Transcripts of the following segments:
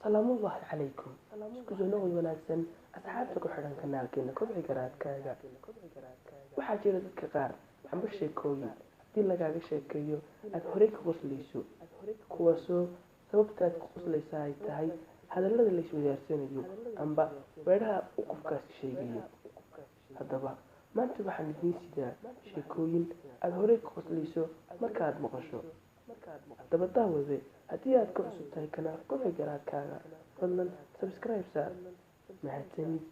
Salaamullaahi calaykum. Isku soo noqod wanaagsan asxaabta ku xidhan kanaalkeena Kobci Garaadkaaga. Waxaa jira dadka qaar amba sheekooyin haddii lagaaga sheekeeyo aada horey ka qoslayso, kuwaasoo sababta aad ku qoslaysaa ay tahay hadallada la iswadaarsanayo amba weedhaha uu qofkaasi sheegayo. Haddaba maanta waxaan idiin sidaa sheekooyin aada horey ka qoslayso marka aad maqasho. Haddaba daawade, haddii aad ka cusub tahay kanaalka Kobci Garaadkaaga, fadlan subscribe saar. Mahadsanid.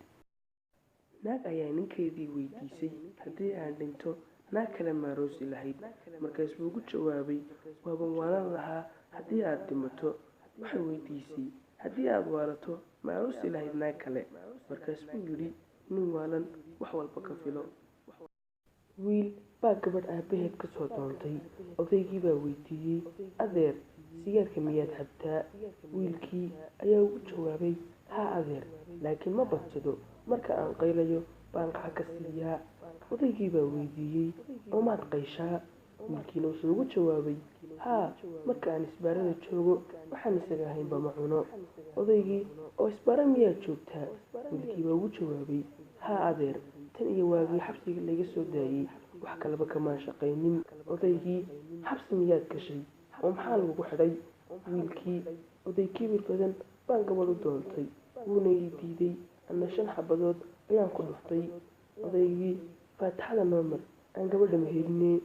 Naag ayaa ninkeedii weydiisay, haddii aan dhinto naag kale ma aroosi lahayd? Markaas buu ugu jawaabay, waaban waalan lahaa haddii aad dhimato. Waxay weydiisay, haddii aad waalato ma aroosi lahayd naag kale? Markaas buu yidhi, nin waalan wax walba ka filo. Wiil baa gabadh aabbaheed ka soo doontay. Odaygii baa weydiiyey, adeer sigaarka miyaad cabtaa? Wiilkii ayaa ugu jawaabay, haa adeer, laakiin ma badsado, marka aan qaylayo baan qac ka siiyaa. Odaygii baa weydiiyey, oo maad qayshaa? Wiilkiina wuxuu ugu jawaabay, haa, marka aan isbaarada joogo waxaan isaga ahaynba ma cuno. Odaygii, oo isbaara miyaad joogtaa? Wiilkii baa ugu jawaabay, haa adeer, tan iyo waagii xabsiga laga soo daayey wax kaleba kamaan shaqaynin. Odaygii, xabsi miyaad gashay? Oo maxaa lagugu xidhay? Wiilkii, oday kibir badan baan gabadh u doontay, wuuna ii diiday, anna 5 xabadood ayaan ku dhuftay. Odaygii, faataxada noo mar, aan gabadha mehelinee.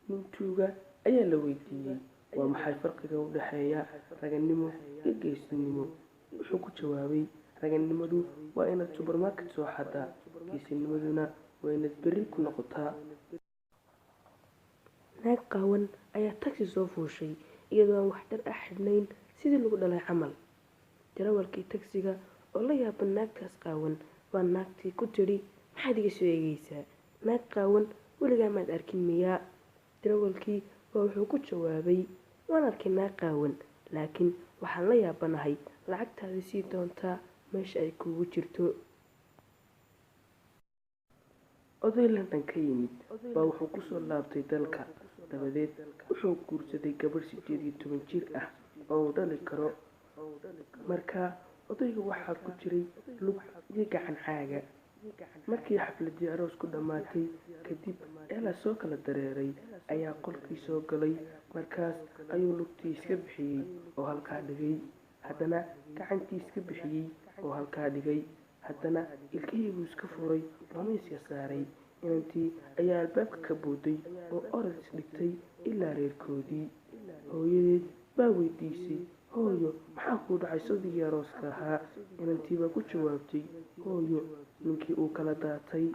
Nin tuuga ayaa la weydiiyey, waa maxay farqiga u dhexeeya raganimo iyo geesinimo? Wuxuu ku jawaabay, raganimadu waa inaad subermarket soo xadaa, geesinimaduna waa inaad berri ku noqotaa. Naag qaawan ayaa tagsi soo fuushay iyadoo aan wax dhar ah xidhnayn, sidii lagu dhalay camal. Darawalkii tagsiga oo la yaaban naagtaas qaawan baa naagtii ku tidhi, maxaad iga soo eegaysaa? Naag qaawan weligaa maad arkin miyaa? Darawalkii baa wuxuu ku jawaabay, waan arkay naag qaawan, laakiin waxaan la yaabanahay lacagtaadii sii doontaa meesha ay kuugu jirto. Oday London ka yimid baa wuxuu ku soo laabtay dalka. Dabadeed wuxuu guursaday gabadh 18 jir ah oo uu dhali karo. Markaa odayga waxaa ku jiray lug iyo gacan caaga. Markii xafladii aroosku dhammaatay kadib ee la soo kala dareeray ayaa qolkii soo galay. Markaas ayuu lugtii iska bixiyey oo halkaa dhigay, haddana gacantii iska bixiyey oo halkaa dhigay, haddana ilkihii buu iska furay oo miiska saaray. Inantii ayaa albaabka ka booday oo orod isdhigtay ilaa reerkoodii. Hooyadeed baa weydiisay, hooyo maxaa kuu dhacay sawdigii arooska ahaa? Inantii baa ku jawaabtay, hooyo ninkii uu kala daatay.